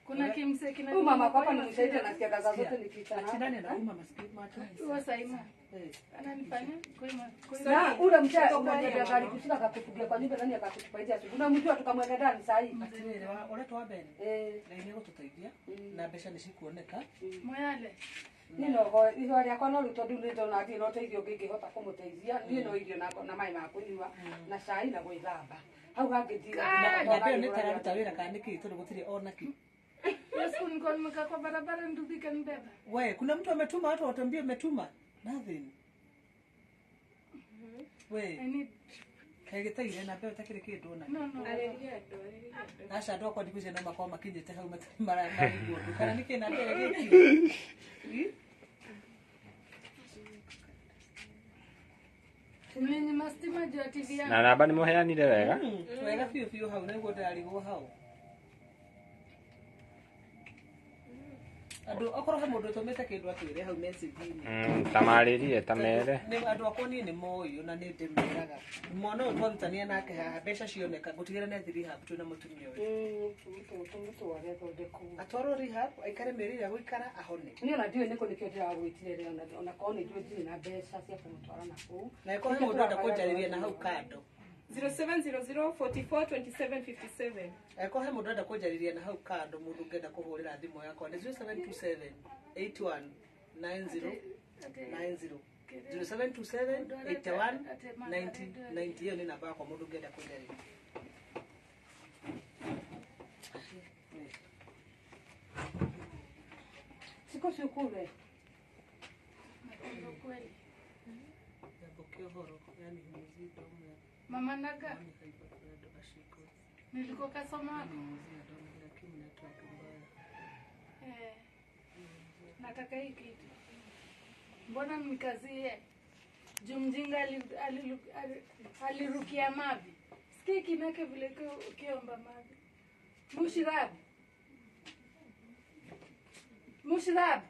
kuna kimse kina Huyu mama hapa ni msaidia nasikia saa zote nikiitana. Acindane na huyu mama macho. Huo Saima. Eh. Ananifanya kuima kuima. Na ule mzee mwenye alikushika akakufugia kwa nyumba nani akakutupa nje asubuhi. Unamjua tukamweka ndani saa hii. Atĩrĩrĩ ũrĩa twa mbere Eh, Ngai nĩegũtũteithia na mbeca nĩcikuoneka. Moyale. niĩ no hoe ihoya rĩakwa no rĩu tondũ nĩ ndona ndirĩ na ũteithio ũngĩ ingĩhota kũmũteithia niĩ no irio na maĩ ma kũnyua na cai na gwĩthamba hau hangĩ Na namba ĩyo nĩ tararuta wĩra kana nĩkĩ tondũ gũtirĩ ona kĩ. Hiyo siku nilikuwa nimekaa kwa barabara nduthi ikanibeba. We, kuna mtu ametuma watu watuambie ametuma. Nothing. We, I need kaĩ gĩtaire namba ĩyo ĩtakĩrĩ kĩndũ ona. no no. Arĩria andũ, arĩria andũ. Aca andũ akwa ndikwicia no makorwo makinyĩte hau matarĩ maraigua ũndũ kana nĩkĩ namba ĩyo gĩkĩ. Mlinyima stima juu ya TV yangu. Na namba nĩ mũheanire wega. Wega biũ biũ hau nĩguo ndĩrarigwo hau. Andũ okorwo he mũndũ ũtũmĩte kĩndũ atwĩre hau message-inĩ. Tamarĩrie tamere. Nĩ andũ akwa niĩ nĩ moĩ na nĩ ndĩmeraga. Mwana ũyũ twarutania nake haha mbeca cioneka ngũtigĩra nĩ athiĩ rehab twĩna mũtumia ũyũ. Tũmũtware athondekwo. Atwarwo rehab aikare mĩeri ĩrĩa gũikara ahone. Niĩ ona ndiũĩ nĩkũ nĩkĩo ndĩragwĩtire rĩo ona korwo nĩ njũĩ ndirĩ na mbeca cia kũmũtwara na kũu. Na ĩkorwo he mũndũ ũrenda kũnjarĩria na hau kando. 0700 44 27 57. Angĩkorwo he mũndũ ũrenda kũnjarĩria na hau kando mũndũ ũngĩenda kũhũrĩra thimũ yakwa nĩ 0727 81 90 90. 0727 81 90 90 ĩyo nĩ namba yakwa mũndũ ũngĩenda kũnjarĩria. Siku ciũkũre. Nakwambia ukweli. Nyambokia ũhoro yani muzito Mama Naga, nilikuwa kasoma wako. Eh, nataka hii kitu. Mbona mnikazie? Juu mjinga alirukia mavi. Sikii kinake vile kiomba mavi. Mushirab. Mushirab.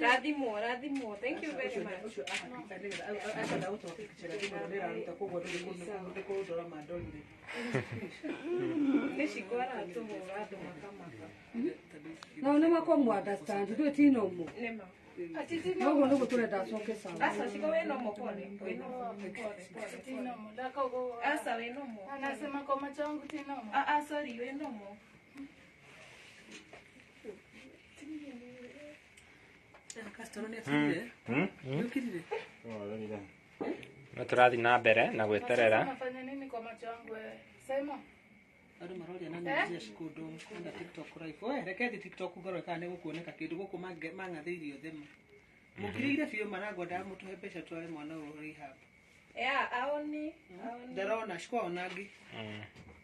Rathimwo, rathimwo. Thank you very much. Ũcio ahakika gũtũma picture thimũ nĩ ĩraruta koguo ndũrĩ kũndora mandorire. Nĩ Shiko aratũhũra andũ makamaka. Nao nĩ makwa mu understand ndũĩ ti normal. Nĩma. Noguo nĩguo tũrenda acoke sawa. Aca Shiko wĩ normal pole. Wĩ normal. Pole, pole, pole. Aca wĩ normal. Anasema kwa macho yangu tinomo. Ah, ah, sorry, wĩ normal. Castro nĩ atigire. Nĩũkirire? No tũrathiĩ na mbere na gweterera. Unafanya nini kwa macho yangu wewe? Simon. Andũ maroria na nĩ Shiko ndũ TikTok live. We reke thi TikTok ngorwo kana nĩ gũkuoneka kĩndũ gũkũ mang'athĩirio thimũ. Mũkirĩire biũ marangwa ndamũtũhe mbeca tware mwana ũyũ rehab. Yeah, aoni. Aoni. Ndarona Shiko aonangi.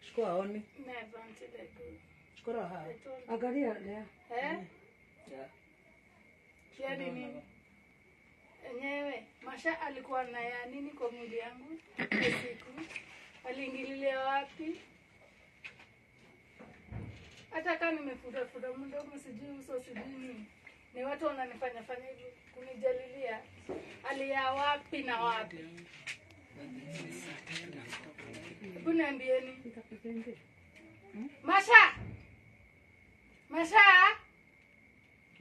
Shiko aoni. Never until I go. Shiko roha haha. I told Angalia lea. Eh? Yeah. Yaani nini? Enyewe Masha alikuwa na ya nini kwa mwili yangu hiyo siku? Aliingililia wapi? Hata kama nimefuta-futa mdomo sijui uso sijui nini. Ni watu wananifanya fanya hivyo kunijalilia. Aliya wapi na wapi? Hebu niambieni. Masha! Masha!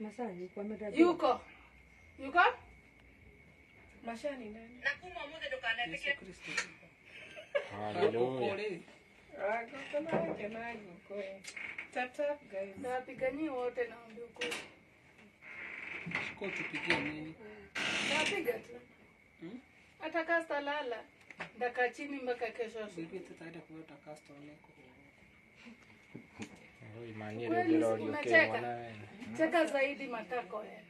Masha yuko ameenda. Yuko. Yuko? Mashani nani? Na kuma ũmũthĩ ndũkanetĩkĩre. Yesu Kristo. Hallelujah. Ngũkũ nake na ngũkũ. Tap tap guys. Nawapigania wote naambia ukweli. Shiko tupigie nini? Napiga tu. Hata kasta lala. Ndakaa chini mpaka kesho asubuhi. Bibi tutaenda kuota kasta leko. Imani ile ndĩrorio Unacheka. kĩmwana wene. Cheka zaidi matako yene.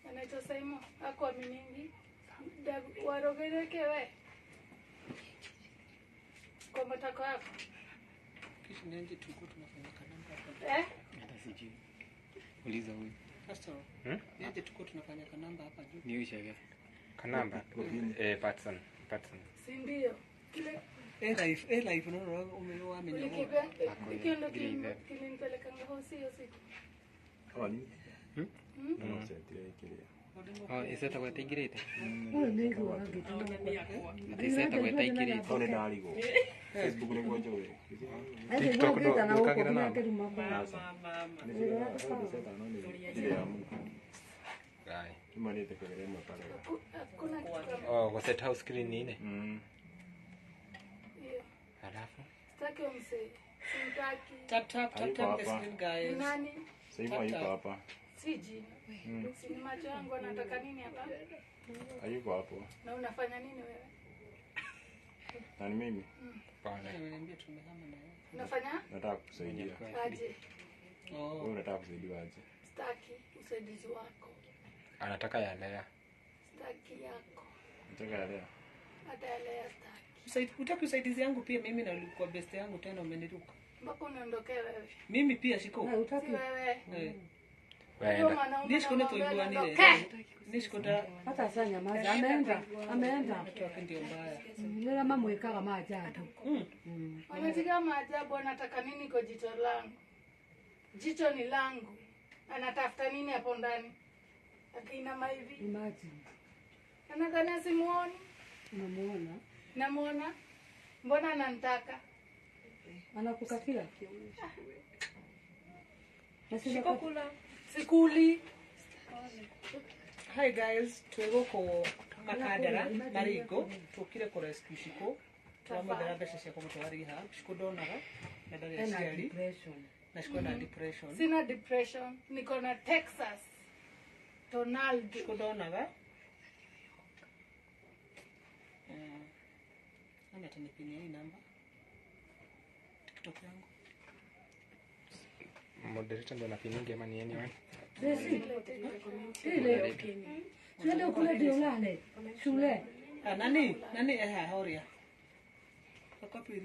Anaitwa Saimo, hakuaminingi. Warogereke we. Kwa matako yako. Kisha nje tulikuwa tunafanya kanamba hapa. Eh? Hata sijui. Uliza huyu. Pastor. Nje tulikuwa tunafanya kanamba hapa juu. Ni huyu shaka. Kanamba. Patson. Patson. Si ndio? Kile Life no umeoa amenyoa. Kile ndo kilinipeleka hosi hiyo siku. Oni. Oh, iseta gweta ingirite. Ũyũ nĩ iguaga ngĩtũma. Ati iseta gweta ingirite. Tone ndarigo. Facebook nĩguo njũĩ. TikTok ndũkagĩra namba. Mama. Gai. Imanĩte kũgerera ĩmwe parera. Hakuna kitu kama Oh, go set house screen nini? hiyo. Alafu Sitaki msee. Simtaki. Tap tap tap tap the screen guys. Nani? Sasa hivi hayuko hapa. Si jina. Si ni macho yangu anataka nini hapa? Hayuko hapo. Na unafanya nini wewe? Na ni mimi. Pale. Niambia tumehama na yeye. Unafanya? Nataka kukusaidia. Aje. Oh. Wewe unataka kusaidiwa aje? Sitaki usaidizi wako. Anataka ya Lea. Sitaki yako. Nataka ya Lea. Hata ya Lea sitaki. Utaki usaidizi yangu pia mimi na ulikuwa best yangu tena umeniruka. Mpaka uniondokee wewe. Mimi pia shiko. Utaki. Si wewe. Wewe. Nishiko neto iguanire. Nishiko da hata sasa nyamaza ameenda. Ameenda. Watu ndio mbaya. Ndio mama mwekaga maajabu. Wanataka maajabu, anataka nini kwa jicho langu? Jicho ni langu. Anatafuta nini hapo ndani? Akiinama hivi. Imagine. Anadhani simuoni. Unamuona? Namuona. Mbona ananitaka? Anakukatia. Shiko kula. Sikuli. Hi guys, twegoko Makadara Marigo tukire ko rescue Shiko. Turamwethera mbeca cia kũmũtwara rehab. Shiko ndonaga na ndarĩ aciari. Na Shiko na depression. Sina depression, niko na Texas. Donald. Shiko ndonaga. Ana atanipinia hii namba. TikTok yangu. Moderator ndo anapiningi ama ni anyone? Ile. Tuende kule ndio ulale. Shule. Nani? Nani horia. Kopi.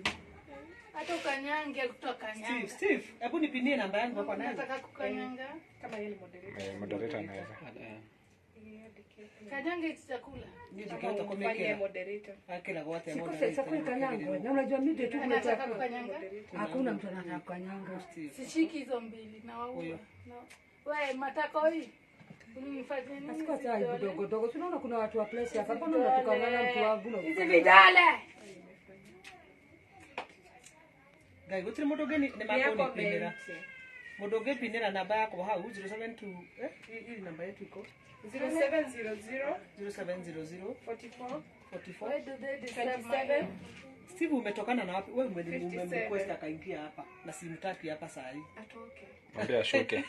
Hata ukanyange kutoka nyanga. Steve, hebu nipinie namba yangu hapa nani? Nataka kukanyanga. Kama yeye ni moderator. Moderator anaweza. Kanyanga hichi chakula. Ndio tukomekea moderator. Akila wote moderator. Siko kanyanga. Na unajua mimi ndio tu nataka kukanyanga. Hakuna mtu anataka kukanyanga. Sishiki hizo mbili na waua. Wewe matako hii. Unifanyia nini? Asiko chai dogo dogo. Tunaona kuna watu wa place hapa. Mbona unatukangana mtu wangu na hizi vidole? Gai gutire mundu ungi ni makuni pinira. Mundu ungi pinira namba yakwa hau 072 hii namba yetu iko 0700 0700 44 44 27. Steve umetokana na wapi? Wewe umemrequest akaingia hapa na simtaki hapa saa hii. Atoke. Mwambie ashuke.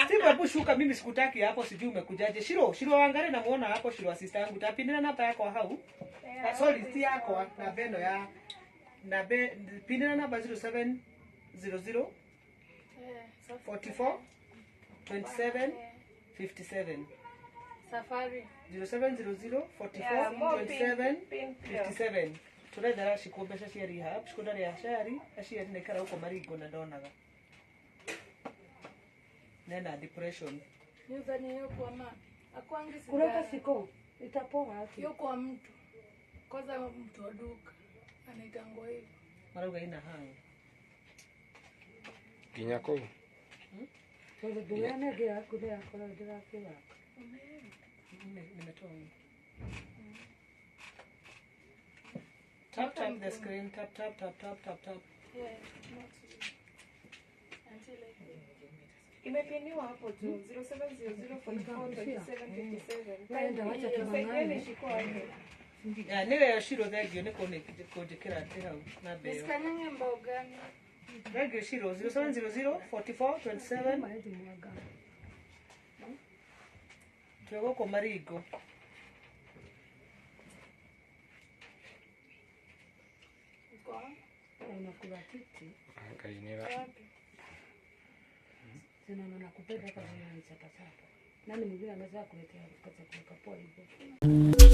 Steve hebu shuka, mimi sikutaki hapo, sijui umekujaje. Shiro Wangare namuona hapo, Shiro sister yangu. Tapinira namba yako hau. Sorry, si yako na beno ya na be pinira namba 0700 44 27 57. Safari 0700 44 27 57. Turethera Shiko mbeca cia rehab. Shiko ndarĩ aciari, aciari naikara huko Marigo na ndonaga. Nena depression. Niudhani hiyo kwa mama. Akwangi sigara. Kuleta Shiko itapoa haki. Hiyo kwa mtu. Kwanza mtu wa duka anaitangwa hivyo. Marauga ina hang. Ginya kuu. Kwa dunia nege kule akora ndira kiwa. Nimetoa. Tap tap the screen, tap tap tap tap tap tap. Yeah. Imepiniwa hapo tu 0700442757. Waenda wacha Saidieni tung'ang'ane. shiko hapo. Nĩwe Shiro, thengio nĩ kũnjĩkĩra atĩ hau namba ĩyo. Nisikanyage mbao gani? Thengio Shiro, 0700 44 27. Maĩ mwanga. Twĩ gũkũ Maringo. Uko wapi? Unakula kiti. Ngai nĩ Wapi? Tena nakupenda kama unanichapa chapa. Nani mwingine anaweza kuletea chakula kapoa hivyo?